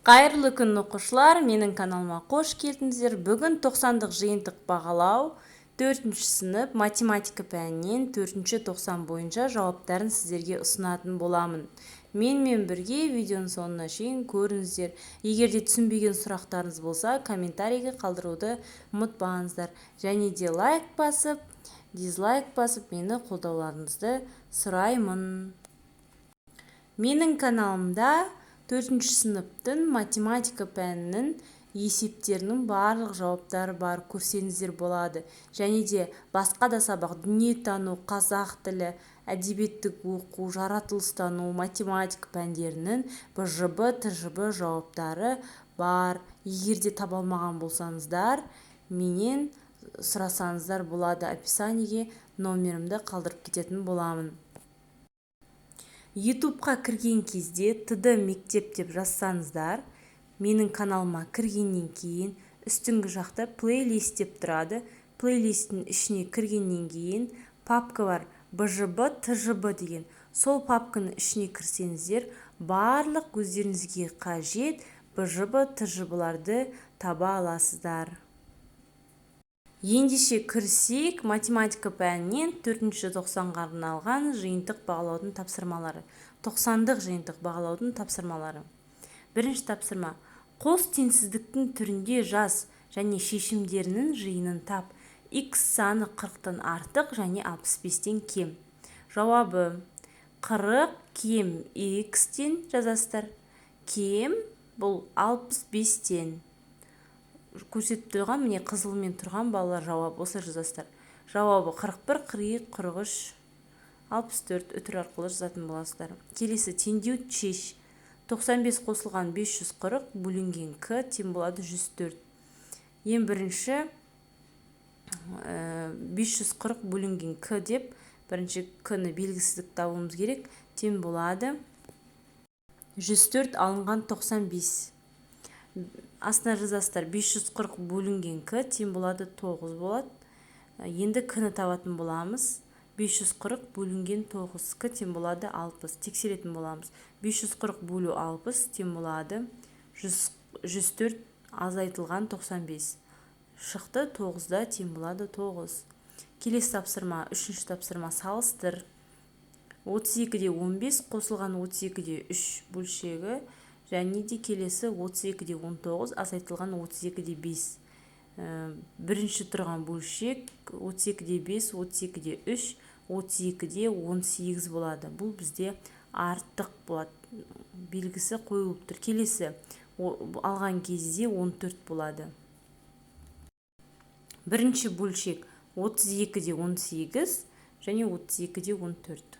Қайырлы күн, оқушылар! Менің каналыма қош келдіңіздер! Бүгін тоқсандық жиынтық бағалау, төртінші сынып математика пәнінен төртінші тоқсан бойынша жауаптарын сіздерге ұсынатын боламын. Менімен бірге видеоның соңына шейін көріңіздер. Егер де түсінбеген сұрақтарыңыз болса, комментарийге қалдыруды ұмытпаңыздар және де лайк басып, дизлайк басып, мені қолдауларыңызды сұраймын. Менің каналымда төртінші сыныптың математика пәнінің есептерінің барлық жауаптары бар, көрсеңіздер болады. Және де басқа да сабақ: дүниетану, қазақ тілі, әдебиеттік оқу, жаратылыстану, математика пәндерінің БЖБ, ТЖБ жауаптары бар. Егер де таба алмаған болсаңыздар, менен сұрасаңыздар болады, описаниеге номерімді қалдырып кететін боламын. Ютубқа кірген кезде «ТД мектеп» деп жазсаңыздар, менің каналыма кіргеннен кейін үстіңгі жақта «Плейлист» деп тұрады. Плейлисттің ішіне кіргеннен кейін папка бар, БЖБ, ТЖБ деген. Сол папканың ішіне кірсеңіздер, барлық өздеріңізге қажет БЖБ, ТЖБларды таба аласыздар. Ендеше кірісейік. Математика пәнінен төртінші тоқсанға арналған жиынтық бағалаудың тапсырмалары, тоқсандық жиынтық бағалаудың тапсырмалары. Бірінші тапсырма: қос теңсіздіктің түрінде жаз және шешімдерінің жиынын тап. Х саны 40-тан артық және 65-тен кем. Жауабы: 40 кем х-тен жазасыздар, кем бұл 65-тен көрсетіп тұрған, міне, қызылмен тұрған, балалар. Жауап осылай жазасыздар. Жауабы 41, 42, 43, 64, үтір арқылы жазатын боласыздар. Келесі теңдеу шеш: 95 қосылған 540 бөлінген к тең болады 104. Ең бірінші 540 бөлінген к деп, бірінші к-ні, белгісіздік табуымыз керек. Тең болады 104 алынған 95. Астына жазасыздар: 540 бөлінген к тең болады 9 болады. Енді к-ні табатын боламыз. 540 бөлінген 9, к тең болады 60. Тексеретін боламыз: 540 бөлу 60 тең болады 104 азайтылған 95. Шықты 9-да тең болады 9. Келесі тапсырма, үшінші тапсырма: салыстыр 32-де 15 қосылған 32-де 3 бөлшегі және де келесі 32-де 19 азайтылған 32-де 5. Бірінші тұрған бөлшек 32-де 5, 32-де 3, 32-де 18 болады. Бұл бізде артық болады, белгісі қойылып тұр. Келесі алған кезде 14 болады. Бірінші бөлшек 32-де 18 және 32-де 14.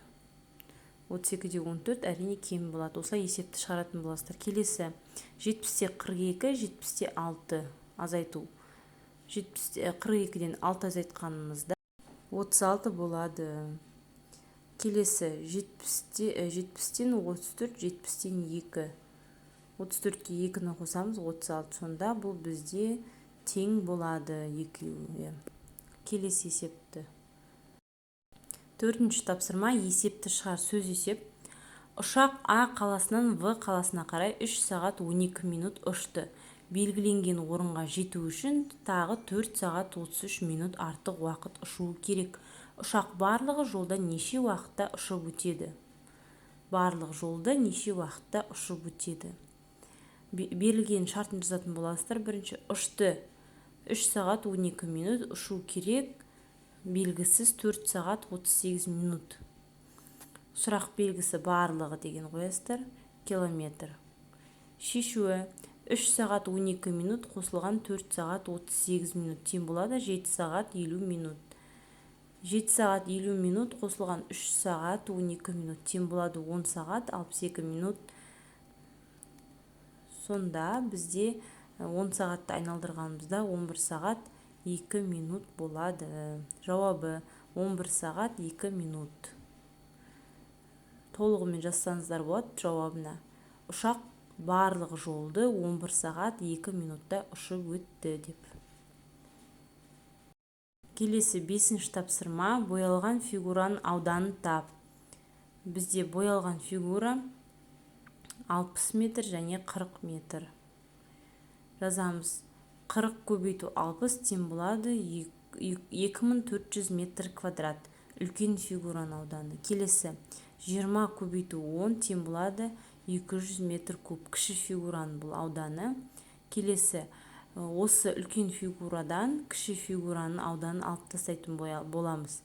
32-де 14, әрине, кем болады. Осылай есепті шығаратын боласыздар. Келесі 70-те 42, 70-те 6 азайту. 42-ден 6 азайтқанымызда 36 болады. Келесі 70-тен 34, 70-тен 2. 34-ке 2-ні қосамыз, 36. Сонда бұл бізде тең болады екеуі. Келесі есепті, төртінші тапсырма: есепті шығар, сөз есеп. Ұшақ А қаласынан В қаласына қарай 3 сағат 12 минут ұшты. Белгіленген орынға жету үшін тағы 4 сағат 33 минут артық уақыт ұшуы керек. Ұшақ барлығы жолда неше уақытта ұшып өтеді? Барлық жолды неше уақытта ұшып өтеді? Берілген шартын жазатын боласыздар. Бірінші ұшты 3 сағат 12 минут, ұшу керек белгісіз 4 сағат 38 минут. Сұрақ белгісі, барлығы деген қоясыздар, километр. Шешуі: 3 сағат 12 минут қосылған 4 сағат 38 минут тең болады 7 сағат 50 минут. 7 сағат 50 минут қосылған 3 сағат 12 минут тең болады 10 сағат 62 минут. Сонда бізде 10 сағатты айналдырғанымызда 11 сағат 2 минут болады. Жауабы 11 сағат 2 минут. Толығымен жазсаңыздар болады жауабына: ұшақ барлық жолды 11 сағат 2 минутта ұшып өтті деп. Келесі бесінші тапсырма: боялған фигураның ауданын тап. Бізде боялған фигура 60 метр және 40 метр. Жазамыз: 40 көбейту 60 тең болады 2400 метр квадрат, үлкен фигураның ауданы. Келесі, 20 көбейту 10 тең болады 200 метр куб, кіші фигураның бұл ауданы. Келесі, осы үлкен фигурадан кіші фигураның ауданын алып тастайтын боламыз.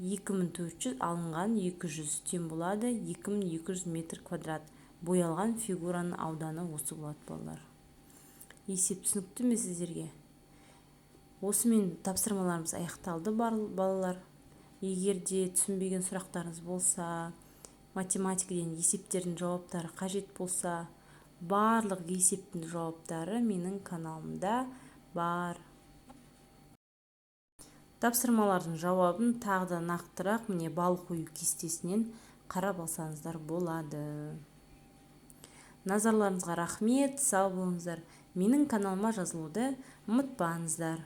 2400 алынған 200 тең болады 2200 метр квадрат. Боялған фигураның ауданы осы болады, балалар. Есеп түсінікті ме сіздерге? Осымен тапсырмаларымыз аяқталды, балалар. Егер де түсінбеген сұрақтарыңыз болса, математикадан есептердің жауаптары қажет болса, барлық есептің жауаптары менің каналымда бар. Тапсырмалардың жауабын тағы да нақтырақ, міне, балл қою кестесінен қарап алсаңыздар болады. Назарларыңызға рахмет, сау болыңыздар. Менің каналыма жазылуды ұмытпаңыздар.